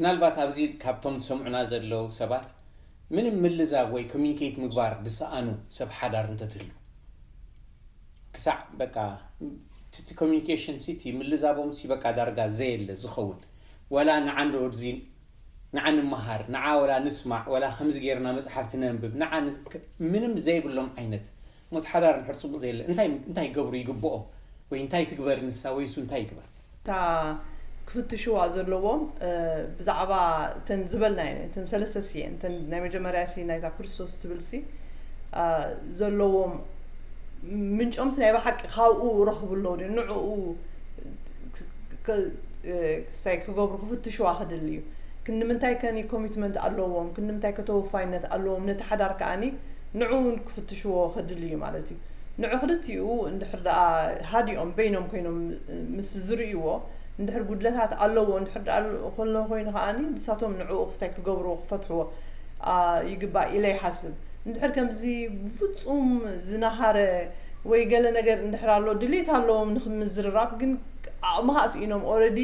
ምናልባት ኣብዚ ካብቶም ዝሰምዑና ዘለዉ ሰባት ምንም ምልዛብ ወይ ኮሚኒኬት ምግባር ዝሰኣኑ ሰብ ሓዳር እንተትህሉ፣ ክሳዕ በቃ እቲ ኮሚኒኬሽን ሲቲ ምልዛቦም ሲ በቃ ዳርጋ ዘየለ ዝኸውን፣ ወላ ንዓንድ ወድዚ ንዓ ንመሃር፣ ንዓ ወላ ንስማዕ፣ ወላ ከምዚ ጌርና መጽሓፍቲ ነንብብ፣ ንዓ ን- ክ- ምንም ዘይብሎም ዓይነት ሞት ሓዳር እንድሕር ጽቡቕ ዘየለ እንታይ እንታይ ገብሩ ይግብኦም? ወይ እንታይ ትግበር ንሳ ወይ እሱ እንታይ ይግበር? እታ ክፍትሽዋ ዘለዎም ብዛዕባ እተን ዝበልና እየን እተን ሰለስተ ስየን እተን ናይ መጀመርያ ሲ ናይታ ክርስቶስ ትብል ሲ ዘለዎም ምንጮምስ ናይ ብሓቂ ካብኡ ረኽቡ ኣለዉ ድዩ ንዕኡ ክስታይ ክገብሩ ክፍትሽዋ ክድል እዩ። ክንምንታይ ከኒ ኮሚትመንት ኣለዎም ክንምንታይ ከተወፋይነት ኣለዎም ነቲ ሓዳር ከኣኒ ንዕኡ ክፍትሽዎ ክድል እዩ ማለት እዩ። ንዑ ክልቲኡ እንድሕር ደኣ ሃዲኦም በይኖም ኮይኖም ምስ ዝርእይዎ እንድሕር ጉድለታት ኣለዎ እንድሕር ደኣ ከሎ ኮይኑ ከኣኒ ንሳቶም ንዕኡ ክስታይ ክገብርዎ ክፈትሕዎ ይግባእ ኢለ ይሓስብ። እንድሕር ከምዚ ብፍጹም ዝነሃረ ወይ ገለ ነገር እንድሕር ኣሎ ድሌት ኣለዎም ንክምዝርራብ ግን ዓቕምኻ ስኢኖም ኦረዲ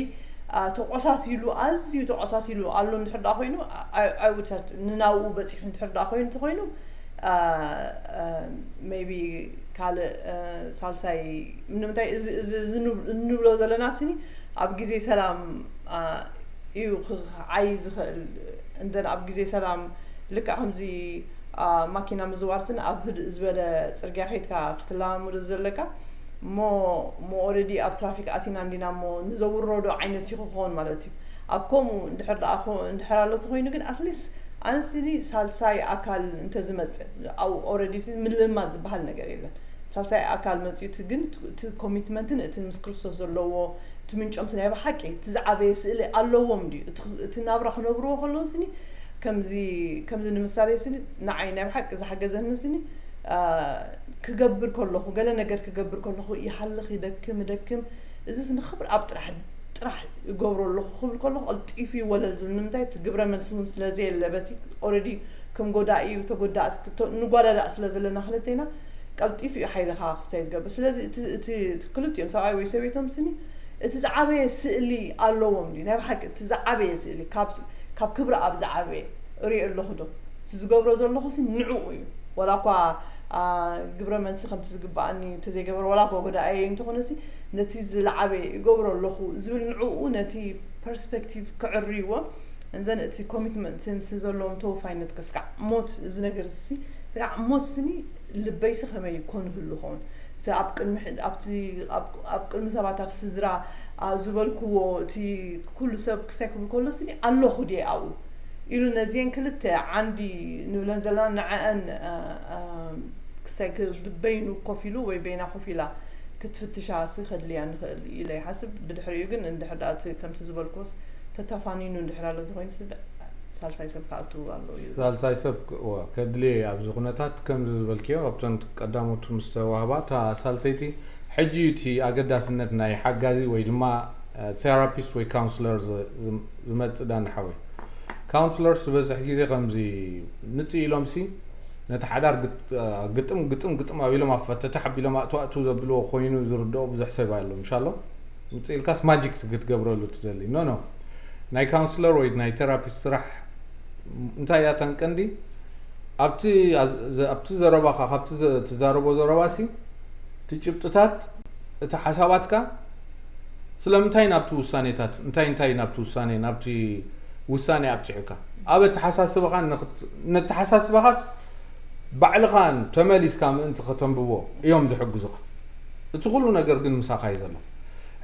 ተቆሳሲሉ ኣዝዩ ተቆሳሲሉ ኣሎ እንድሕር ደኣ ኮይኑ ኣይውሰድ ንናብኡ በፂሑ እንድሕር ደኣ ኮይኑ ተኮይኑ maybe ካልእ ሳልሳይ ንምንታይ እዚ እንብሎ ዘለና ስኒ ኣብ ግዜ ሰላም እዩ ክዓይ ዝኽእል እንደን ኣብ ግዜ ሰላም ልክዕ ከምዚ ማኪና ምዝዋር ስኒ ኣብ ህድእ ዝበለ ፅርግያ ከይድካ ክትለማመዶ ዘለካ እሞ እሞ already ኣብ ትራፊክ ኣቲና እንዲና እሞ ንዘውረዶ ዓይነት እዩ ክኸውን ማለት እዩ። ኣብ ከምኡ እንድሕር ደኣ እንድሕር ኣሎ ተኮይኑ ግን ኣትሊስት ኣነስኒ ሳልሳይ ኣካል እንተዝመፅእ ኣብኡ already ምልማድ ዝበሃል ነገር የለን። ሳልሳይ ኣካል መፅኡ እቲ ግን እቲ ኮሚትመንትን እቲ ምስ ክርስቶስ ዘለዎ እቲ ምንጮምቲ ናይ ብሓቂ እቲ ዝዓበየ ስእሊ ኣለዎም ድዩ እቲ ናብራ ክነብርዎ ከለዉ ስኒ ከምዚ ከምዚ ንምሳሌ ስኒ ንዓይ ናይ ብሓቂ ዝሓገዘኒ ስኒ ክገብር ከለኹ ገለ ነገር ክገብር ከለኹ ይሃልኽ ይደክም ይደክም እዚስ ንኽብር ኣብ ጥራሕ ጥራሕ እገብሮ ኣለኹ ክብል ከለኹ ቀልጢፉ ይወለል ዝብል ንምንታይ እቲ ግብረ መልሲ እውን ስለ ዘየለ በቲ already ከም ጎዳኢ ተጎዳእቲ ንጓዳዳእ ስለ ዘለና ክልቴና ቀልጢፉ እዩ ሓይልኻ ክስታይ ዝገብር ስለዚ እቲ ክልቲኦም ሰብኣይ ወይ ሰበይቶም ስኒ እቲ ዝዓበየ ስእሊ ኣለዎም ድዩ ናይ ብሓቂ እቲ ዝዓበየ ስእሊ ካብ ክብሪ ኣብ ዝዓበየ እሪኦ ኣለኹ ዶ እቲ ዝገብሮ ዘለኹ ሲ ንዕኡ እዩ ወላ እኳ ግብረ መልሲ ከምቲ ዝግበኣኒ እንተዘይገበረ ወላ እኳ ጎዳኣየ እንተኾነ ሲ ነቲ ዝለዓበየ ይገብሮ ኣለኹ ዝብል ንዕኡ ነቲ ፐርስፔክቲቭ ክዕርይዎ እንዘን እቲ ኮሚትመንት ምስ ዘለዎም ተወፋይነት ከስካዕ ሞት እዚ ነገር ሲ ስጋዕ ሞት ስኒ ልበይሲ ከመይ ይኮን ይህሉ ኸውን እቲ ኣብ ቅድሚ ኣብ ቅድሚ ሰባት ኣብ ስድራ ዝበልክዎ እቲ ኩሉ ሰብ ክስታይ ክብል ከሎ ስኒ ኣለኹ ድየ ኣብኡ ኢሉ ነዚአን ክልተ ዓንዲ ንብለን ዘለና ንዐአን ክስታይ በይኑ ኮፍ ኢሉ ወይ በይና ኮፍ ኢላ ክትፍትሻ ሲ ከድልያ ንኽእል ኢለ ይሓስብ ብድሕሪኡ ግን እንድሕር ደኣ እቲ ከምቲ ዝበልክዎስ ተታፋኒኑ እንድሕር ኣሎ እንተኮይኑ ሲ ሳልሳይ ሰብ ክኣቱ ኣሎ እዩ ሳልሳይ ሰብ ከድልየ ኣብዚ ኩነታት ከምዚ ዝበልክዮ ኣብተን ቀዳሞት ምስ ተዋህባ እታ ሳልሰይቲ ሕጂ እዩ እቲ ኣገዳስነት ናይ ሓጋዚ ወይ ድማ ቴራፒስት ወይ ካውንስለር ዝመፅእ ዳኒ ሓወይ ካውንስለርስ ዝበዝሕ ግዜ ከምዚ ምፅእ ኢሎም ሲ ነቲ ሓዳር ግጥም ግጥም ግጥም ኣቢሎም ኣብ ፈተታ ሓቢሎም ኣእቱ ኣእቱ ዘብልዎ ኮይኑ ዝርድኦ ብዙሕ ሰብ ኣሎ ምሻሎ ምፅእ ኢልካስ ማጂክ ክትገብረሉ ትደሊ ኖ ኖ ናይ ካውንስለር ወይ ናይ ቴራፒስት ስራሕ እንታይ እያ ተን ቀንዲ ኣብቲ ኣብቲ ዘረባኻ ካብቲ ትዛረቦ ዘረባ ሲ እቲ ጭብጥታት እቲ ሓሳባትካ ስለምንታይ ናብቲ ውሳኔታት እንታይ እንታይ ናብቲ ውሳኔ ናብቲ ውሳኔ ኣብፂሑካ ኣብ ኣተሓሳስባኻን ነተሓሳስባኻስ ባዕልኻን ተመሊስካ ምእንቲ ከተንብቦ እዮም ዝሕግዙኻ እቲ ኩሉ ነገር ግን ምሳኻ እዩ ዘሎ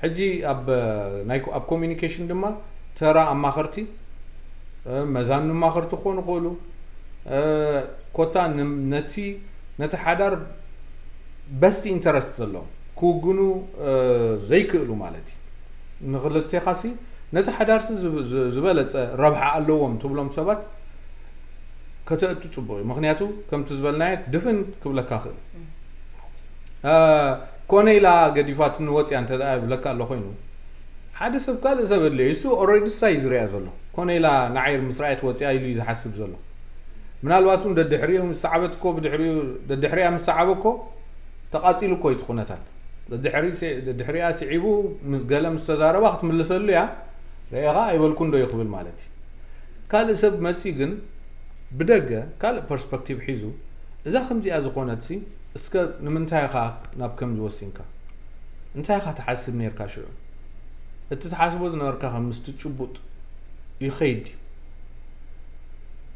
ሕጂ ኣብ ኣብ ኮሚኒኬሽን ድማ ተራ ኣማኸርቲ መዛኑ ኣማኸርቲ ክኾኑ ይኽእሉ ኮታ ነቲ ነቲ ሓዳር በስቲ ኢንተረስት ዘለዎም ክውግኑ ዘይክእሉ ማለት እዩ ንክልቴኻሲ ነቲ ሓዳርሲ ዝበለፀ ረብሓ ኣለዎም ትብሎም ሰባት ከተእቱ ፅቡቅ እዩ ምክንያቱ ከምቲ ዝበልናዮ ድፍን ክብለካ ክእል ኮነ ኢላ ገዲፋትኒ ወፅያ እንተ ይብለካ ኣሎ ኮይኑ ሓደ ሰብ ካልእ ሰብ ኣድልዮ እሱ ኦረዲ እሳ እዩ ዝሪኣ ዘሎ ኮነ ኢላ ንዓይ ምስ ረኣየት ወፅያ ኢሉ እዩ ዝሓስብ ዘሎ ምናልባት እውን ደድሕሪኡ ምስ ሰዓበት እኮ ብድሕሪኡ ደድሕሪኣ ምስ ሰዓበ እኮ ተቓፂሉ እኮ እዩ እቲ ኩነታት ደድሕሪኣ ስዒቡ ገለ ምስ ተዛረባ ክትምልሰሉ እያ ረኤኻ ኣይበልኩን ዶ እዩ ክብል ማለት እዩ ካልእ ሰብ መጺኡ ግን ብደገ ካልእ ፐርስፐክቲቭ ሒዙ፣ እዛ ከምዚኣ ዝኾነትሲ እስከ ንምንታይ ኢኻ ናብ ከምዚ ወሲንካ? እንታይ ኢኻ ትሓስብ ነርካ ሽዑ? እቲ ትሓስቦ ዝነበርካ ከ ምስቲ ጭቡጥ ይኸይድ ድዩ?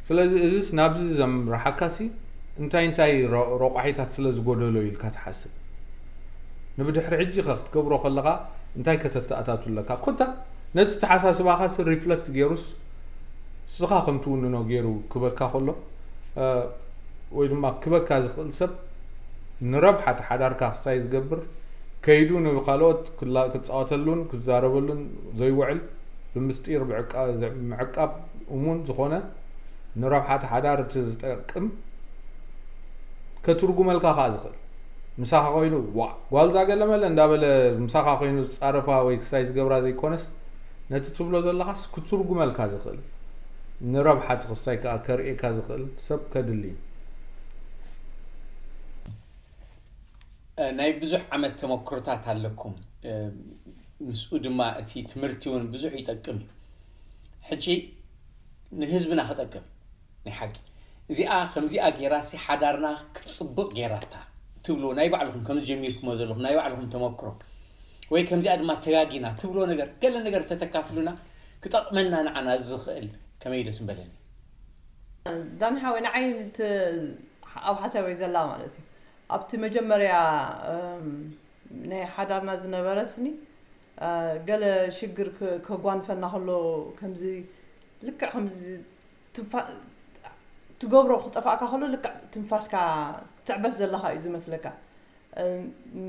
ስለዚ እዚስ ናብዚ ዘምርሓካሲ እንታይ እንታይ ሮ- ረቋሒታት ስለ ዝጎደሎ ኢልካ ትሓስብ? ንብድሕሪ ሕጂ ከ ክትገብሮ ከለኻ እንታይ ከተተኣታቱ ኣለካ? ኮታ ነቲ ተሓሳስባኻሲ ሪፍለክት ገይሩስ ንስኻ ከም ትውንኖ ገይሩ ክበካ ከሎ፣ እ፣ ወይ ድማ ክበካ ዝኽእል ሰብ ንረብሓ እቲ ሓዳርካ ክስታይ ዝገብር፣ ከይዱ ንኻልኦት ክላ- ክጻወተሉን ክዛረበሉን ዘይውዕል፣ ብምስጢር ብዕቃ- ምዕቃብ እሙን ዝኾነ፣ ንረብሓ እቲ ሓዳር እቲ ዝጠቅም ከትርጉመልካ ከኣ ዝኽእል፣ ምሳኻ ኮይኑ ዋ ጓልዛ ገለመለ እንዳበለ ምሳኻ ኮይኑ ዝጻረፋ ወይ ክስታይ ዝገብራ ዘይኮነስ፣ ነቲ ትብሎ ዘለኻስ ክትርጉመልካ ዝኽእል፣ ንረብሓ እቲ ክስታይ ከኣ ከርእየካ ዝኽእል ሰብ ከድሊ እዩ። እ፣ ናይ ብዙሕ ዓመት ተመክሮታት ኣለኩም። እ፣ ምስኡ ድማ እቲ ትምህርቲ እውን ብዙሕ ይጠቅም እዩ። ሕጂ ንህዝብና ክጠቅም ናይ ሓቂ እዚኣ ከምዚኣ ገይራ ሲ ሓዳርና ክትፅብቕ ገይራታ ትብሎ ናይ ባዕልኹም ከምዚ ጀሚርኩሞ ዘለኹም ናይ ባዕልኹም ተመክሮ ወይ ከምዚኣ ድማ ተጋጊና ትብሎ ነገር ገለ ነገር ተተካፍሉና ክጠቕመና ንዓና ዝኽእል ከመይ ደስ ምበለኒ። ዳኒ ሓወይ ንዓይ እቲ ኣብ ሓሳበይ ዘላ ማለት እዩ ኣብቲ መጀመርያ እም፣ ናይ ሓዳርና ዝነበረ ስኒ እ፣ ገለ ሽግር ክ- ከጓንፈና ከሎ ከምዚ ልክዕ ከምዚ ትንፋ- ትገብሮ ክጠፋእካ ከሎ ልክዕ ትንፋስካ ትዕበስ ዘለካ እዩ ዝመስለካ እ፣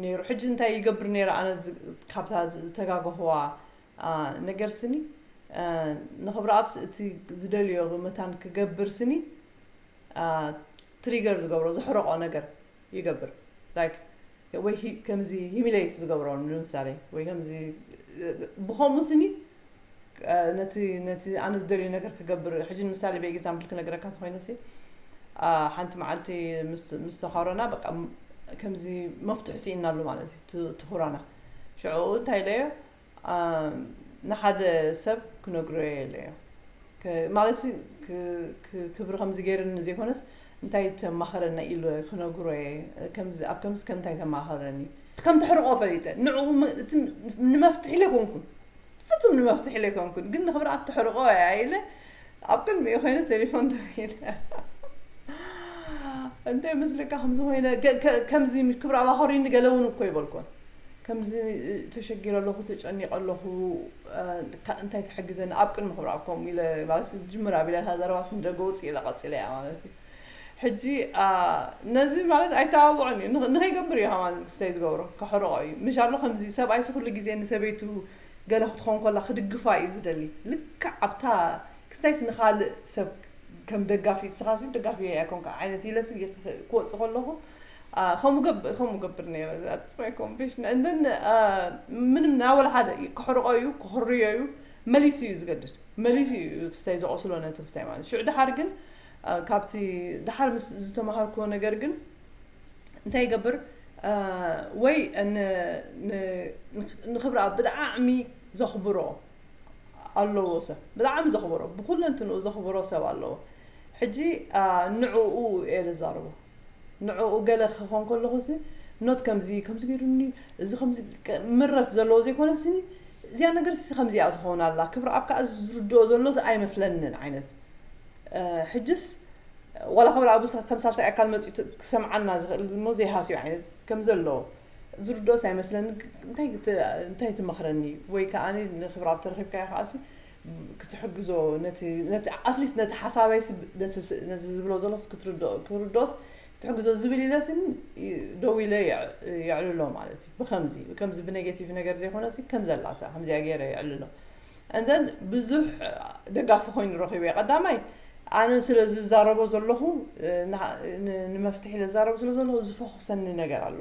ነይሩ። ሕጂ እንታይ ይገብር ነይረ ኣነ ዝ- ካብታ ዝ- ዝተጋገኽዋ ኣ፣ ነገር ስኒ እ፣ ንክብረ ኣብስ እቲ ዝደልዮ መታን ክገብር ስኒ ኣ፣ ትሪገር ዝገብሮ ዘሕረቆ ነገር ይገብር like ወይ ሂ- ከምዚ ሂሚሌት ዝገብሮ ንምሳሌ ወይ ከምዚ እ፣ ብኸምኡ ስኒ እ፣ ነቲ ነቲ ኣነ ዝደልዮ ነገር ክገብር ሕጂ ንምሳሌ ብኤግዛምፕል ክነግረካ እንተኮይነ ሲ ኣ፣ ሓንቲ መዓልቲ ምስ ምስ ተኻሮና በቃ ም- ከምዚ መፍትሒ ስኢናሉ ማለት እዩ ት- ትኹራና ሽዑ እንታይ ኢለዮ ኣ፣ ንሓደ ሰብ ክነግሮ የለዮ ከ- ማለት ሲ ክ- ክ- ክብሪ ከምዚ ገይርኒ ዘይኮነስ እንታይ ተማኸረና ኢሉ ክነግሮ እየ ከምዚ ኣብ ከምዚ ከም እንታይ ተማኸረኒ ከም ተሕርቆ ፈሊጠ ንዕኡ ም- እቲ ንመፍትሒ ኢለ ኮንኩን ፍጹም ንመፍትሒ ኢለ ኮንኩን ግን ንክብሪ ኣብ ተሕርቆ እያ ኢለ ኣብ ቅድሚኡ ኮይነ ቴሌፎን ደው ኢለ እንታይ መስለካ ከምዚ ኮይነ ከ- ከ- ከምዚ ክብሪ ኣብ ኣኸሪኒ ገለ እውን እኮ ይበልኮን ከምዚ ተሸጊረ ኣለኹ ተጨኒቀ ኣለኹ እ፣ ካ- እንታይ ትሕግዘኒ ኣብ ቅድሚ ክብሪ ኣብ ከምኡ ኢለ ማለት ጅምር ኣቢለ እታ ዘረባስ ንደገ ውፅእ ኢለ ቀፂለ እያ ማለት እዩ ሕጂ ኣ፣ ነዚ ማለት ኣይተባብዖን እዩ ንኸ- ንኸይገብር እዩ ሃማን ክስተይ ዝገብሮ ከሕርቆ እዩ ምሽ ኣሎ ከምዚ ሰብኣይሲ ኩሉ ግዜ ንሰበይቱ ገለ ክትኾን ከላ ክድግፋ እዩ ዝደሊ ልክዕ ኣብታ ክስታይስ ንኻልእ ሰብ ከም ደጋፊ እስኻሲ ደጋፊ ኣይኮንካ ዓይነት ኢለሲ ክወፅእ ከለኹ ከምኡ ገብር ነረ ኮንፌሽን እንደን ምንም ናወላ ሓደ ክሕርቆ እዩ ክኽርዮ እዩ መሊሱ እዩ ዝገድድ መሊሱ እዩ ክስታይ ዘቆስሎ ነቲ ክስታይ ማለት ሽዑ ድሓር ግን ካብቲ ድሓር ምስ ዝተመሃርክዎ ነገር ግን እንታይ ይገብር ወይ ንክብራ ብጣዕሚ ዘኽብሮ ኣለዎ ሰብ ብጣዕሚ ዘኽብሮ ብኩለንትንኡ ዘኽብሮ ሰብ ኣለዎ ሕጂ ንዕኡ እየ ዝዛርቦ ንዕኡ ገለ ክኾን ከለኹ ሲ ኖት ከምዚ ከምዚ ገይሩኒ እዚ ከምዚ ምረት ዘለዎ ዘይኮነ ሲ እዚኣ ነገር ሲ ከምዚኣ ትኸውን ኣላ ክብሪ ኣብ ከዓ ዝርድኦ ዘሎ ኣይመስለንን ዓይነት ሕጅስ ዋላ ክብሪ ኣብ ከም ሳልሳይ ኣካል መፂኡ ክሰምዓና ዝኽእል ሞ ዘይሃስዩ ዓይነት ከም ዘለዎ ዝርድኦስ ኣይመስለኒ እንታይ ትመኽረኒ ወይ ከዓ ንክብሪ ኣብ ተረኺብካዮ ከዓሲ ክትሕግዞ ኣትሊስት ነቲ ሓሳባይ ነቲ ዝብሎ ዘሎ ክትርድኦ ክርድኦስ ክትሕግዞ ዝብል ኢለስን ደው ኢለ የዕልሎ ማለት እዩ ብከምዚ ከምዚ ብኔጌቲቭ ነገር ዘይኮነሲ ከም ዘላታ ከምዚኣ ገይረ የዕልሎ እንደን ብዙሕ ደጋፊ ኮይኑ ረኺበ ቀዳማይ ኣነ ስለ ዝዛረቦ ዘለኹ ንመፍትሒ ለዛረቡ ስለ ዘለኹ ዝፈኹሰኒ ነገር ኣሎ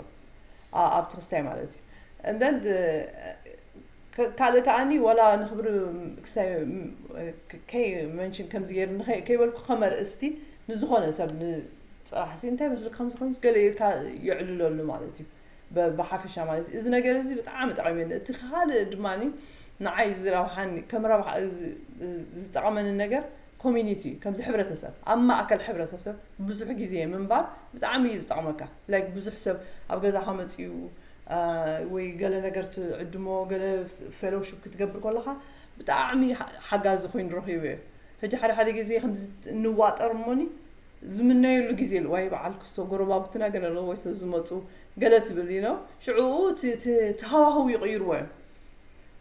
ኣብቲ ክስታይ ማለት እዩ እንደን ካልእ ከዓኒ ወላ ንክብሪ ክስታይ ከይ መንሽን ከምዚ ገይርኒ ከይበልኩ ከመርእስቲ ንዝኾነ ሰብ ንፅራሕ ሲ እንታይ መስሉ ከምዚ ኮይኑ ገለ ኢልካ የዕልለሉ ማለት እዩ ብሓፈሻ ማለት እዩ እዚ ነገር እዚ ብጣዕሚ ጠቒመኒ እቲ ካልእ ድማ ንዓይ ዝረብሓኒ ከም ረብሓ ዝጠቐመኒ ነገር ኮሚኒቲ፣ ከምዚ ሕብረተሰብ፣ ኣብ ማእከል ሕብረተሰብ ብዙሕ ግዜ ምንባር ብጣዕሚ እዩ ዝጠቕመካ። ላይክ ብዙሕ ሰብ ኣብ ገዛኻ መጺኡ፣ አ፣ ወይ ገለ ነገር ትዕድሞ፣ ገለ ፌሎውሺፕ ክትገብር ከለኻ ብጣዕሚ ሓ-፣ ሓጋዚ ኮይኑ ረኺቡ እዩ። ሕጂ ሓደ ሓደ ግዜ ከምዚ እንዋጠር እሞኒ ዝምነየሉ ግዜ ኣሎ። ዋይ በዓል ክስቶ ጎረባብትና ገለ ኣለዎ ወይ ዝመጹ ገለ ትብል፣ you know፣ ሽዑ እቲ፣ እቲ፣ እቲ ሃዋህው ይቕይርዎ እዮም።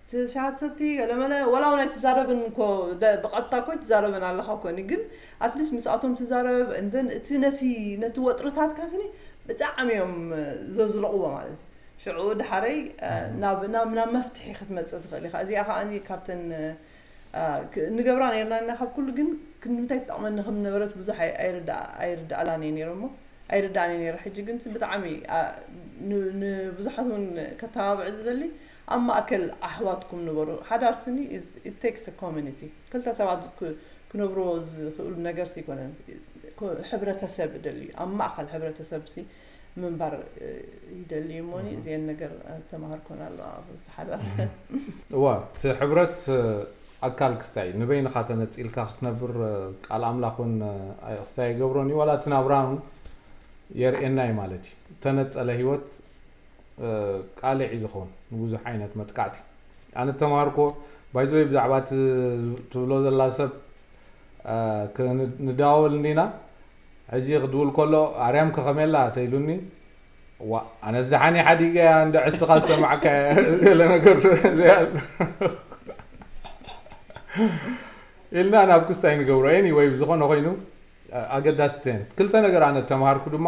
እቲ ሻሃት ሰቲ ገለመለ ወላ እውን ኣይትዛረብን እኮ፣ ደ-፣ ብቐጥታ እኮ ኣይትዛረብን ኣለኻ እኮ፣ ግን ኣትሊስት ምስኣቶም ትዛረብ፣ እንደን እቲ ነቲ፣ ነቲ ወጥርታትካ ስኒ ብጣዕሚ እዮም ዘዝለቕዎ ማለት እዩ። ሽዑ ድሓረይ፣ እ፣ ናብ፣ ናብ፣ ናብ መፍትሒ ክትመጽእ ትኽእል ኢኻ። እዚኣ ከኣ ካብተን፣ እ፣ ክ-፣ ንገብራ ነርና ኢና ካብ ኩሉ፣ ግን ክንምንታይ ትጠቕመኒ ከም ነበረት ብዙሕ ኣይ-፣ ኣይርዳ-፣ ኣይርዳኣላን እየ ነይረ እሞ፣ ኣይርዳእን እየ ነይረ። ሕጂ ግን ብጣዕሚ፣ ኣ፣ ን-፣ ንብዙሓት እውን ከተባብዕ ዝደሊ፣ ኣብ ማእከል ኣሕዋትኩም ንበሩ። ሓዳር ስኒ is፣ it takes a community። ክልተ ሰባት ክ-፣ ክነብርዎ ዝኽእሉ ነገርሲ ኣይኮነን። ኮ-፣ ሕብረተሰብ ይደሊ እዩ። ኣብ ማእከል ሕብረተሰብ ሲ ምንባር፣ እ፣ ይደሊ እዩ እሞኒ፣ እዚአን ነገር፣ እ፣ ተማሃርኮን ኣለዋ ኣብ ሓዳር። እዋ፣ እቲ ሕብረት፣ እ፣ ኣካል ክስታይ ንበይንኻ ተነጺልካ ክትነብር፣ እ፣ ቃል ኣምላኽ እውን፣ እ፣ ኣይ-፣ ክስታይ ኣይገብሮን እዩ፣ ዋላ እቲ ናብራን እውን የርእየና እዩ ማለት እዩ። እተነጸለ ህይወት፣ እ፣ ቃልዕ እዩ ዝኸውን ንብዙሕ ዓይነት መጥቃዕቲ። ኣነ እተማሃርኩዎ፣ ባይዘወይ ብዛዕባ እቲ ትብሎ ዘላ ሰብ፣ እ፣ ክን-፣ ንዳወል እንዲና፣ ሕጂ ክድውል ከሎ፣ "ኣርያም ከ ከመይ ኣላ?" ተኢሉኒ፣ "ዋ፣ ኣነስ ደሓን እየ ሓዲገያ፣ እንደ ዕስኻ ዝሰማዕካያ" ገለ ነገር ዘይኣል-፣ ኢልና ናብ ክስታይ ንገብሮ። ኤኒወይ፣ ብዝኾነ ኮይኑ፣ እ፣ ኣገዳሲ እተን ክልተ ነገር ኣነ እተማሃርኩ ድማ፣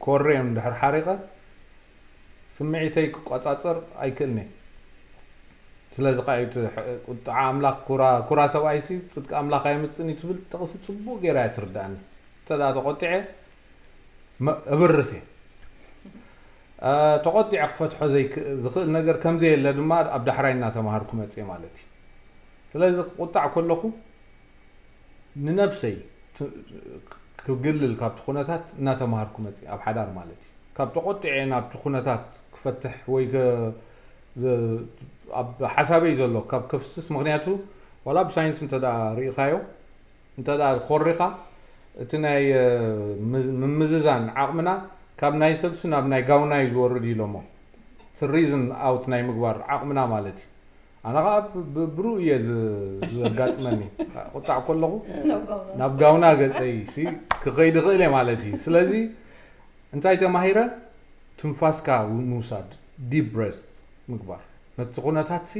ኮሬ እንድሕር ሓሪቐ፣ ስምዒተይ ክቆጻጸር ኣይክእልን እየ። ስለዚ ከኣ እቲ ሕ-፣ ቁጥዓ ኣምላኽ ኩራ፣ ኩራ ሰብኣይሲ ጽድቂ ኣምላኽ ኣየምጽእን እዩ ትብል ጥቕሲ ጽቡቕ ገይራ እያ ትርድኣኒ። እንተ ደኣ ተቖጢዐ፣ መ-፣ እብርስ እየ። እ፣ ተቖጢዐ ክፈትሖ ዘይክ-፣ ዝኽእል ነገር ከም ዘየለ ድማ ኣብ ዳሕራይ እናተማሃርኩ መጽየ ማለት እዩ። ስለዚ ክቁጣዕ ከለኹ ንነብሰይ ት-፣ ክግልል ካብቲ ኩነታት እናተማሃርኩ መጽየ፣ ኣብ ሓዳር ማለት እዩ። ካብ ተቖጢዐ ናብቲ ኩነታት ክፈትሕ ወይ ከ-፣ ዘ-፣ ኣብ ሓሳበይ ዘሎ ካብ ከፍስስ፣ ምኽንያቱ ዋላ ብሳይንስ እንተ ደኣ ርኢኻዮ፣ እንተ ደኣ ኮሪኻ፣ እቲ ናይ፣ እ፣ ምዝ-፣ ምምዝዛን ዓቕምና ካብ ናይ ሰብሲ ናብ ናይ ጋውና እዩ ዝወርድ ኢሎሞ። እቲ ሪዝን ኣውት ናይ ምግባር ዓቕምና ማለት እዩ። ኣነ ኸዓ ብ-፣ ብ-፣ ብሩእ እየ ዝ-፣ ዘጋጥመኒ። ቁጣዕ ከለኹ ናብ ጋውና። ናብ ጋውና ገጸይ ሲ ክኸይድ እኽእል እየ ማለት እዩ። ስለዚ እንታይ ተማሂረ? ትንፋስካ ምውሳድ፣ ዲፕ ብሬስ ምግባር። ነቲ ኩነታትሲ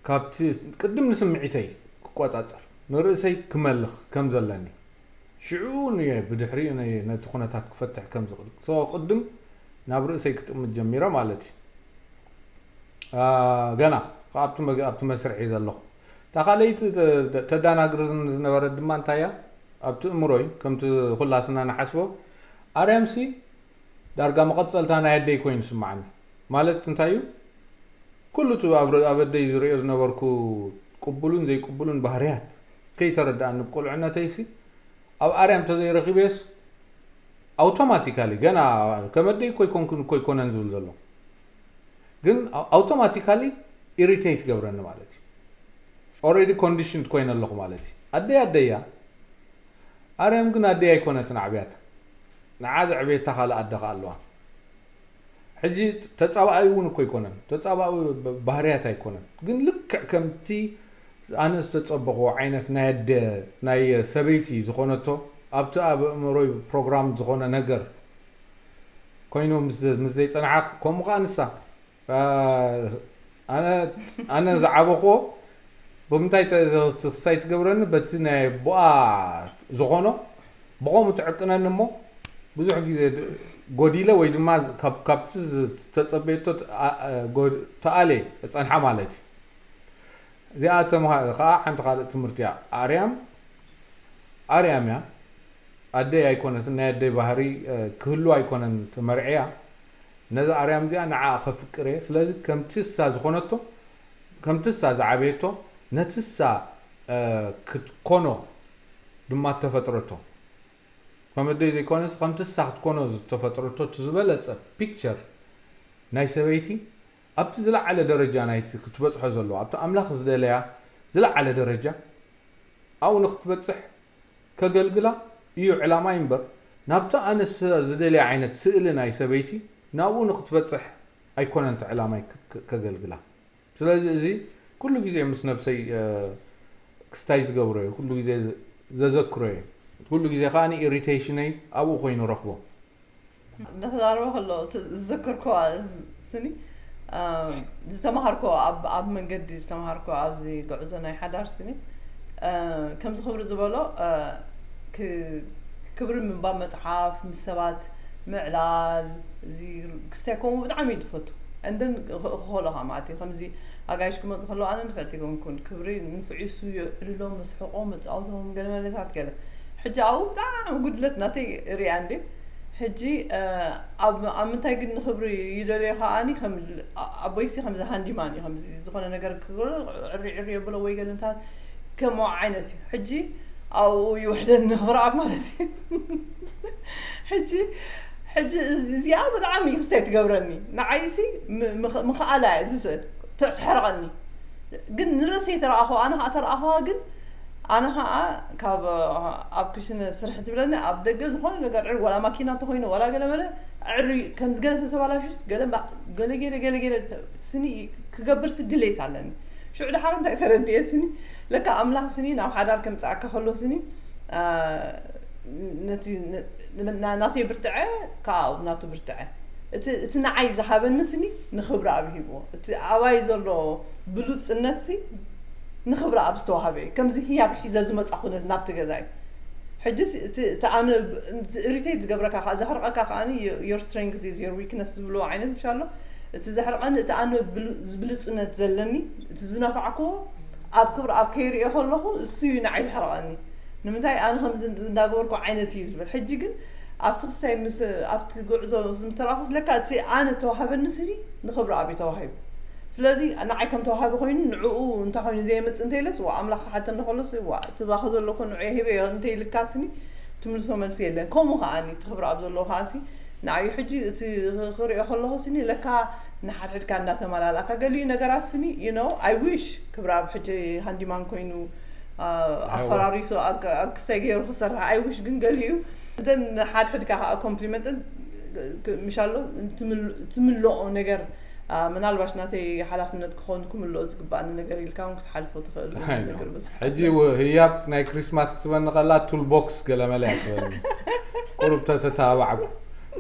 ካብቲ ቅድም ንስምዒተይ ክቆጻጸር፣ ንርእሰይ ክመልኽ ከም ዘለኒ፣ ሽዑ ንየ ብድሕሪኡ ንየ ነቲ ኩነታት ክፈትሕ ከም ዝኽእል። ሶ ቅድም ናብ ርእሰይ ክጥምት ጀሚረ ማለት እዩ። አ፣ ገና ኣብቲ መግ-፣ ኣብቲ መስርሕ እየ ዘለኹ። እታ ካልኣይቲ ተ-፣ ተ-፣ ተዳናግር ዝን-፣ ዝነበረት ድማ እንታይ እያ? ኣብቲ እምሮይ፣ ከምቲ ኩላትና ንሓስቦ፣ ኣርያምሲ ዳርጋ መቐጸልታ ናይ ኣደይ ኮይኑ ይስምዓኒ። ማለት እንታይ እዩ? ኩሉ እቲ ኣብ ር-፣ ኣብ ኣደይ ዝርእዮ ዝነበርኩ ቅቡልን ዘይቅቡልን ባህርያት ከይተረድኣኒ ብቁልዕነተይሲ፣ ኣብ ኣርያም ተዘይረኺበዮስ፣ ኣውቶማቲካሊ፣ ገና ከም ኣደይ እኮ ኣይኮንኩን፣ እኮ ኣይኮነን ዝብል ዘሎ። ግን ኣው-፣ ኣውቶማቲካሊ ኢሪቴት ገብረኒ ማለት እዩ። ኦልሬዲ ኮንዲሽንድ ኮይነ ኣለኹ ማለት እዩ። ኣደይ ኣደይ እያ። ኣርያም ግን ኣደይ ኣይኮነትን ኣዕብያታ። ንዓ ዘዕብየታ ካልእ ኣደ ኸኣ ኣለዋ። ሕጂ ተጻባኣዩ እውን እኮ ኣይኮነን። ተጻባኡ ብ-፣ ባህርያት ኣይኮነን። ግን ልክዕ ከምቲ ኣነ ዝተጸበኽዎ ዓይነት ናይ ኣደ፣ ናይ ሰበይቲ ዝኾነቶ፣ ኣብቲ ኣብ ኣእምሮይ ፕሮግራም ዝኾነ ነገር ኮይኑ ምስ፣ ምስ ዘይጸንሓ፣ ከምኡ ኸኣ ንሳ፣ አ፣ ኣነ፣ ኣነ ዝዓበኽዎ ብምንታይ ተ-፣ ክስታይ ትገብረኒ? በቲ ናይ ኣቦኣ ዝኾኖ፣ ብኸምኡ ትዕቅነኒ እሞ፣ ብዙሕ ግዜ ድ-፣ ጎዲለ ወይ ድማ ካብ፣ ካብቲ ዝተጸበየቶ ት-፣ ኣ-፣ ኣ-፣ ጎድ-፣ ተኣልየ እጸንሓ ማለት እዩ። እዚኣ ተምሃ-፣ ኸኣ ሓንቲ ካልእ ትምህርቲ እያ። ኣርያም፣ ኣርያም እያ። ኣደይ ኣይኮነትን፣ ናይ ኣደይ ባህሪ፣ እ፣ ክህሉ ኣይኮነን ተመርዕያ። ነዛ ኣርያም እዚኣ ንዓኣ ከፍቅር እየ። ስለዚ ከምቲ እሳ ዝኾነቶ፣ ከምቲ እሳ ዝዓበየቶ፣ ነቲ እሳ፣ እ፣ ክትኮኖ ድማ እተፈጥረቶ። ከም ኣደይ ዘይኮነስ፣ ከምቲ እሳ ክትኮኖ ዝተፈጥረቶ፣ እቲ ዝበለጸ ፒክቸር ናይ ሰበይቲ፣ ኣብቲ ዝለዓለ ደረጃ ናይቲ ክትበጽሖ ዘለዎ፣ ኣብቲ ኣምላኽ ዝደለያ ዝለዓለ ደረጃ፣ ኣብኡ ንክትበፅሕ ከገልግላ እዩ ዕላማይ እምበር፣ ናብቲ ኣነስ ዝደልያ ዓይነት ስእሊ ናይ ሰበይቲ ናብኡ ንክትበፅሕ ኣይኮነን እቲ ዕላማይ ከገልግላ። ስለዚ እዚ ኩሉ ግዜ ምስ ነብሰይ ክስታይ ዝገብሮ እየ፣ ኩሉ ግዜ ዘዘክሮ እየ። ኩሉ ግዜ ከዓ ኢሪቴሽነይ ኣብኡ ኮይኑ ረኽቦ። እንዳተዛረበ ከሎ ዝዘከርኩዋ ስኒ ዝተማሃርኩ ኣብ መንገዲ ዝተማሃርኩ ኣብዚ ጉዕዞ ናይ ሓዳር ስኒ ከምዚ ክብሪ ዝበሎ ክብሪ ምንባብ መፅሓፍ ምስ ሰባት ምዕላል እዚ ክስታይ ከምኡ ብጣዕሚ እዩ ዝፈቱ። እንደን ክኸሎ ከ ማለት እዩ ከምዚ ኣጋይሽ ክመፁ ከለዉ ኣነ ንፍዕቲ ኮንኩን ክብሪ ንፍዑ እሱ የዕልሎም መስሕቆም መፃወቶም ገለመለታት ገለ ሕጂ ኣብኡ ብጣዕሚ ጉድለት ናተይ ሪኣ እንዴ ሕጂ ኣብ ምንታይ ግን ንክብሪ ይደልዮ ከዓኒ ኣቦይሲ ከምዚ ሃንዲማን እዩ ከምዚ ዝኾነ ነገር ክገሎ ዕሪ ዕሪ የብሎ ወይ ገለንታት ከምኡ ዓይነት እዩ ሕጂ ኣብኡ ይውሕደኒ ክብርኣብ ማለት እዩ ሕጂ ሕጂ እዚኣ ብጣዕሚ ክስታይ ትገብረኒ ንዓይሲ ምኽኣላ እየ ዝስእል ተስሕርቐኒ ግን ንርእሰይ ተረኣኸዋ ኣነ ከዓ ተረኣኸዋ ግን ኣነ ከዓ ካብ ኣብ ክሽነ ስርሒ ትብለኒ ኣብ ደገ ዝኾነ ነገር ዕር ዋላ ማኪና እንተኮይኑ ዋላ ገለ መለ ዕሪ ከምዚ ገለ ተተባላሽስ ገለ ገለ ገለ ገለ ስኒ ክገብር ሲ ድሌት ኣለኒ ሽዑ ድሓር እንታይ ተረድኤ ስኒ ለካ ኣምላኽ ስኒ ናብ ሓዳር ከምፅኣካ ከሎ ስኒ ነቲ ናተይ ብርትዐ ከዓ ናቱ ብርትዐ እቲ ንዓይ ዝሃበኒ ስኒ ንክብሪ ኣብ ሂብዎ እቲ ኣባይ ዘሎ ብሉፅነት ሲ ንክብሪ ኣብ ዝተዋሃበ እዩ ከምዚ ህያብ ሒዘ ዝመፃኹ ናብቲ ገዛ እዩ ሕጂ እቲ ኣነ ሪቴት ዝገብረካ ከዓ ዘሕርቀካ ከዓ your strength is your weakness ዝብልዎ ዓይነት ምሽ ኣሎ እቲ ዘሕርቀኒ እቲ ኣነ ዝብልፅነት ዘለኒ እቲ ዝነፋዕክዎ ኣብ ክብሪ ኣብ ከይሪኦ ከለኹ እሱ እዩ ንዓይ ዘሕርቀኒ ንምንታይ ኣነ ከምዚ እንዳገበርኩ ዓይነት እዩ ዝብል ሕጂ ግን ኣብቲ ክስታይ ምስ ኣብቲ ጉዕዞ ምስ ተረኣኹ ስለካ እቲ ኣነ ተዋሃበኒ ስኒ ንኽብሪ ኣብ ተዋሂቡ ስለዚ ንዓይ ከም ተዋሃቢ ኮይኑ ንዕኡ እንታይ ኮይኑ ዘየመፅእ እንተይለስ ዋ ኣምላኽ ክሓተኒ ከሎስ ዋ እቲ ባኺ ዘለኩ ንዑ ሂበዮ እንተይልካ ስኒ ትምልሶ መልሲ የለን ከምኡ ከዓኒ እቲ ክብሪ ኣብ ዘለዎ ከዓሲ ንዓዩ ሕጂ እቲ ክሪኦ ከለኹ ስኒ ለካ ንሓድሕድካ እንዳተመላላእካ ገሊኡ ነገራት ስኒ you know I wish ክብሪ ኣብ ሕጂ ሃንዲማን ኮይኑ ኣፈራሪሱ ኣብ ክስታይ ገይሩ ክሰርሕ I wish ግን ገሊኡ እተን ሓድሕድካ ከዓ ኮምፕሊመንትን ምሻሎ ትምልኦ ነገር ምናልባሽ ናተይ ሓላፍነት ክኾን ክምልኦ ዝግባኣኒ ነገር ኢልካ እውን ክትሓልፎ ትኽእል ነገር ብዙሕ ሕጂ ው- ህያብ ናይ ክሪስማስ ክትበኒ ከላ ቱል ቦክስ ገለመለ እያ ትበኒ ቁሩብ ተተታባዕኩ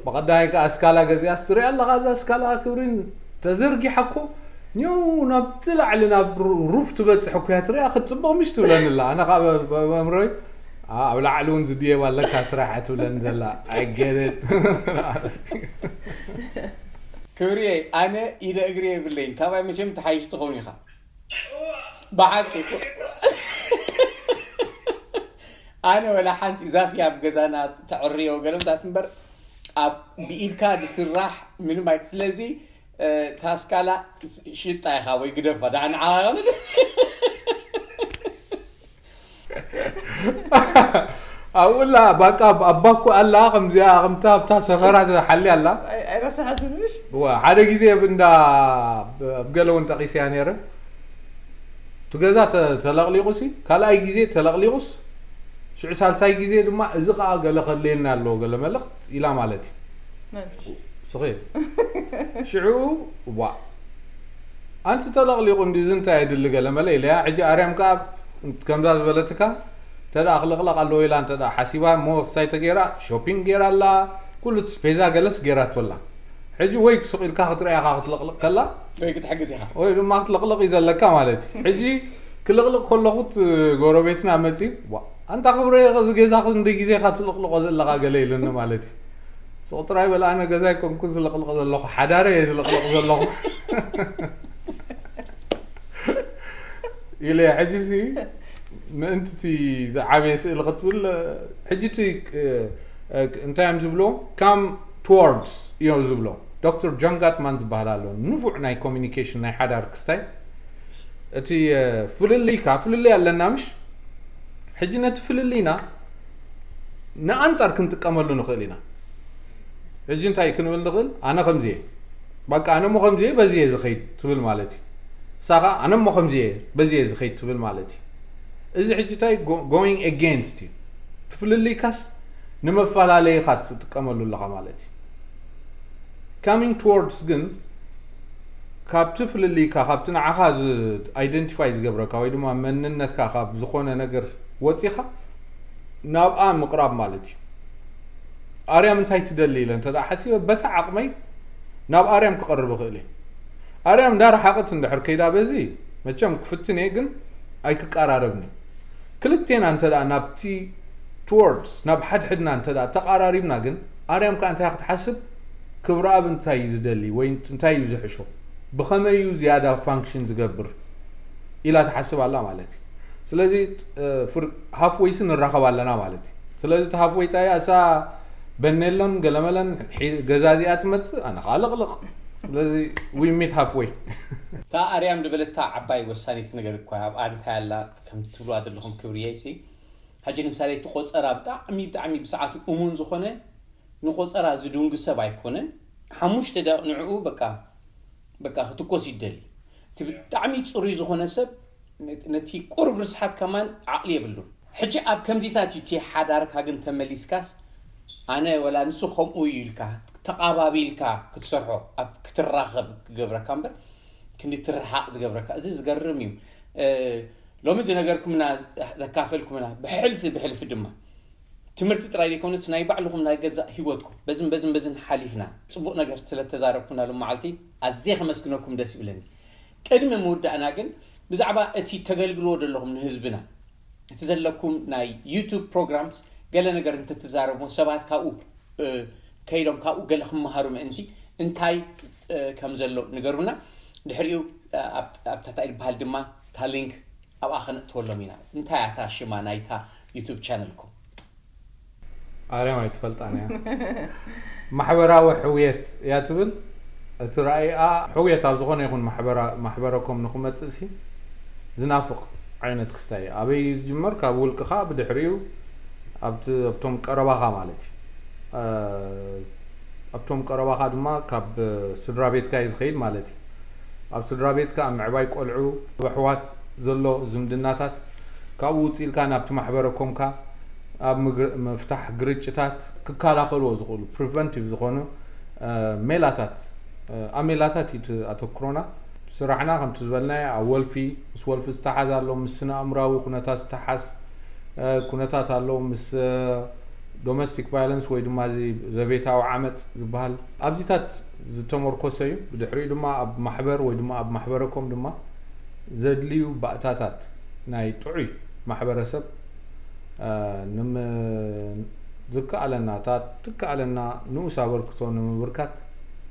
ብቐዳይ ከዓ እስካላ ገዚኣስ ትሪኣ ኣለኻ እዛ እስካላ ክብሪን ተዘርጊሓ እኮ ኒው ናብቲ ላዕሊ ናብ ሩ- ሩፍ ትበፅሕ እኮ እያ ትሪኣ ክትፅብቕ ምሽ ትብለኒ ኣላ ኣነ ከዓ በ- በ- በእምሮይ ኣብ ላዕሊ እውን ዝድየብ ኣለካ ስራሕ እያ ትብለኒ ዘላ ኣይገደድ ክብርየ ኣነ ኢደ እግሪ የብለይን ካባይ መቸም ተሓይሽ ትኸውን ኢኻ ብሓቂ ኣነ ወላ ሓንቲ ዛፊ ኣብ ገዛና ተዕርዮ ገለምታት እምበር ኣብ ብኢድካ ዝስራሕ ምንም ኣይክ ስለዚ ታስካላ ሽጣ ኢኻ ወይ ግደፋ ዳዓ ንዓቐል ኣብኡላ ባቃ ኣባኩ ኣላ ከምዚኣ ከምታ ኣብታ ሰፈራ ሓሊ ኣላ ኣይረሳሓትን ምሽ ሓደ ግዜ እንዳ ኣብ ገለ እውን ጠቂስያ ነይረ እቲ ገዛ ተለቕሊቑ ሲ ካልኣይ ግዜ ተለቕሊቑስ ሽዑ ሳልሳይ ግዜ ድማ እዚ ከዓ ገለ ከድልየና ኣለዎ ገለ መልእኽት ኢላ ማለት እዩ ስኺ ሽዑ ዋ ኣንቲ ተለቕሊቑ እንዲ እዚ እንታይ የድሊ ገለ መለ ኢለያ ሕጂ ኣርያም ከዓ ከምዛ ዝበለትካ እንተ ክልቕለቕ ኣለዎ ኢላ እንተ ሓሲባ እሞ ክሳይ ተገይራ ሾፒንግ ገይራ ኣላ ኩሉ ስፔዛ ገለስ ገይራቶ ኣላ ሕጂ ወይ ሱቕ ኢልካ ክትረኣያ ክትለቕልቕ ከላ ወይ ክትሕግዝ ኢኻ ወይ ድማ ክትለቕልቕ እዩ ዘለካ ማለት እዩ ሕጂ ክልቕልቕ ከለኹት ጎረቤትና መፂ ኣንታ ክብረ እዚ ገዛ ክንደይ ግዜ ኢኻ ትልቕልቆ ዘለኻ ገለ ኢሉኒ ማለት እዩ ሱቕ ጥራይ በለ ኣነ ገዛ ኣይኮንኩ ዝልቕልቕ ዘለኹ ሓዳረ እየ ዝልቕልቕ ዘለኹ ኢለ ሕጂ ሲ ምእንቲ እቲ ዝዓበየ ስእሊ ክትብል ሕጂ እቲ እንታይ እዮም ዝብሎ come towards እዮም ዝብሎ ዶክተር ጆን ጋትማን ዝበሃል ኣሎ ንፉዕ ናይ ኮሚኒኬሽን ናይ ሓዳር ክስታይ እቲ ፍልልይካ ፍልልይ ኣለና ምሽ ሕጂ ነቲ ፍልልይና ንኣንፃር ክንጥቀመሉ ንኽእል ኢና ሕጂ እንታይ ክንብል ንኽእል ኣነ ከምዚ እየ በቃ ኣነ ሞ ከምዚ እየ በዚ እየ ዝኸይድ ትብል ማለት እዩ ንሳ ከዓ ኣነ ሞ ከምዚ እየ በዚ እየ ዝኸይድ ትብል ማለት እዩ እዚ ሕጂ እንታይ going against እዩ? እቲ ፍልልይካስ ንመፈላለይኻ ትጥቀመሉ ኣለኻ ማለት እዩ። Coming towards ግን ካብቲ ፍልልይካ ካብቲ ንዓኻ identify ዝገብረካ ወይ ድማ መንነትካ ካብ ዝኾነ ነገር ወፂኻ ናብኣ ምቕራብ ማለት እዩ። ኣርያም እንታይ ትደሊ ኢለ እንተ ሓሲበ በታ ዓቕመይ ናብ ኣርያም ክቐርብ እኽእል እየ። ኣርያም እንዳ ረሓቐት እንድሕር ከይዳ በዚ መቸም ክፍትን እየ ግን ኣይክቀራረብን እዩ። ክልቴና እንተ ናብቲ towards ናብ ሓድሕድና እንተ ተቐራሪብና ግን ኣርያም ከዓ እንታይ ክትሓስብ ክብረኣብ እንታይ እዩ ዝደሊ ወይ እንታይ እዩ ዝሕሾ ብኸመይ እዩ ዝያዳ function ዝገብር ኢላ ትሓስብ ኣላ ማለት እዩ። ስለዚ halfway ሲ ንራኸብ ኣለና ማለት እዩ። ስለዚ እቲ halfway ታይ ኣሳ በኔሎን ገለመለን ገዛዚኣ ትመፅእ ኣነ ከዓ ልቕልቕ። ስለዚ we meet halfway። እታ ኣርያም ዝበለታ ዓባይ ወሳኒት ነገር እኳ ኣብኣ እንታይ ኣላ ከም ትብልዋ ዘለኹም ክብርየይ ሲ ሕጂ ንምሳሌ እቲ ቆፀራ ብጣዕሚ ብጣዕሚ ብሰዓቱ እሙን ዝኾነ ንቆፀራ ዝድንጉ ሰብ ኣይኮነን። ሓሙሽተ ደቂቕ ንዕኡ በቃ በቃ ክትኮስ ይደሊ። እቲ ብጣዕሚ ፅሩይ ዝኾነ ሰብ ነቲ ቁርብ ርስሓት ከማን ዓቕሊ የብሉን። ሕጂ ኣብ ከምዚታት እዩ እቲ ሓዳርካ ግን ተመሊስካስ ኣነ ወላ ንሱ ከምኡ እዩ ኢልካ ተቓባቢልካ ክትሰርሖ ኣብ ክትራኸብ ክገብረካ እምበር ክንዲ ትርሓቕ ዝገብረካ እዚ ዝገርም እዩ። ሎሚ ዝነገርኩምና ዘካፈልኩምና ብሕልፊ ብሕልፊ ድማ ትምህርቲ ጥራይ ዘይኮነስ ናይ ባዕልኹም ናይ ገዛእ ህይወትኩም በዝን በዝን በዝን ሓሊፍና ፅቡቕ ነገር ስለተዛረብኩምና ሎም መዓልቲ ኣዝየ ከመስግነኩም ደስ ይብለኒ። ቅድሚ ምውዳእና ግን ብዛዕባ እቲ ተገልግልዎ ዘለኹም ንህዝብና እቲ ዘለኩም ናይ YouTube programs ገለ ነገር እንተትዛረብዎ ሰባት ካብኡ ከይዶም ካብኡ ገለ ክመሃሩ ምእንቲ እንታይ ከም ዘሎ ንገሩና። ድሕሪኡ ኣብታ እንታይ ዝበሃል ድማ እታ link ኣብኣ ከነእትወሎም ኢና። እንታይ እያ እታ ሽማ ናይታ YouTube channelኩም? ኣርያም ኣይትፈልጣን እያ። ማሕበራዊ ሕውየት እያ ትብል። እቲ ራእይኣ ሕውየት ኣብ ዝኾነ ይኹን ማሕበረኮም ንክመፅእ ሲ ዝናፍቕ ዓይነት ክስታይ እዩ። ኣበይ ዝጅመር? ካብ ውልቅኻ፣ ብድሕሪኡ ኣብቶም ቀረባኻ ማለት እዩ። ኣብቶም ቀረባኻ ድማ ካብ ስድራ ቤትካ እዩ ዝኸይድ ማለት እዩ። ኣብ ስድራ ቤትካ ኣብ ምዕባይ ቆልዑ፣ ኣብ ኣሕዋት ዘሎ ዝምድናታት፣ ካብኡ ውፅእ ኢልካ ናብቲ ማሕበረኮምካ ኣብ ምፍታሕ ግርጭታት ክከላኸልዎ ዝኽእሉ preventive ዝኾኑ ሜላታት፣ ኣብ ሜላታት እዩ ኣተኩሮና። ስራሕና ከምቲ ዝበልናዮ ኣብ ወልፊ፣ ምስ ወልፊ ዝተሓዝ ኣሎ፣ ምስ ስነ ኣእምራዊ ኩነታት ዝተሓዝ ኩነታት ኣሎ፣ ምስ domestic violence ወይ ድማ እዚ ዘቤታዊ ዓመፅ ዝበሃል ኣብዚታት ዝተመርኮሰ እዩ። ብድሕሪኡ ድማ ኣብ ማሕበር ወይ ድማ ኣብ ማሕበረኮም ድማ ዘድልዩ ባእታታት ናይ ጥዑይ ማሕበረሰብ ዝከኣለና እታ ትከኣለና ንኡስ ኣበርክቶ ንምብርካት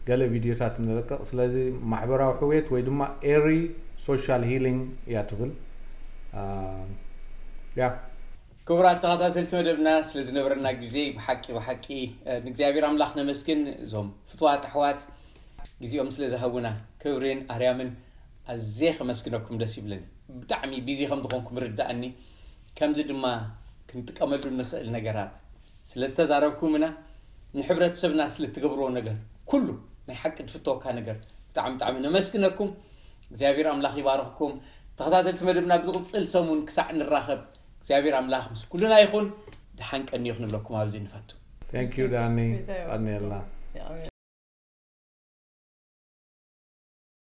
ገለ ቪድዮታት ንለቅቕ። ስለዚ ማሕበራዊ ሕውየት ወይ ድማ early social healing እያ ትብል። ያ ክቡራት ተኸታተልቲ መደብና ስለ ዝነበረና ግዜ ብሓቂ ብሓቂ ንእግዚኣብሔር ኣምላኽ ነመስግን። እዞም ፍትዋት ኣሕዋት ግዜኦም ስለ ዝሃቡና ክብሬን ኣርያምን ኣዝየ ከመስግነኩም ደስ ይብለኒ። ብጣዕሚ ቢዚ ከም ዝኾንኩም ርዳእኒ። ከምዚ ድማ ክንጥቀመሉ ንኽእል ነገራት ስለ እተዛረብኩምና ንሕብረተሰብና ስለ እትገብርዎ ነገር ኩሉ ናይ ሓቂ ዝፍተወካ ነገር ብጣዕሚ ብጣዕሚ ነመስግነኩም። እግዚኣብሔር ኣምላኽ ይባርኽኩም። ተኸታተልቲ መደብና ብዝቕፅል ሰሙን ክሳዕ ንራኸብ እግዚኣብሔር ኣምላኽ ምስ ኩልና ይኹን። ደሓን ቀንዩ ክንብለኩም ኣብዚ ንፈቱ። Thank you ዳኒ። ቀንየልና።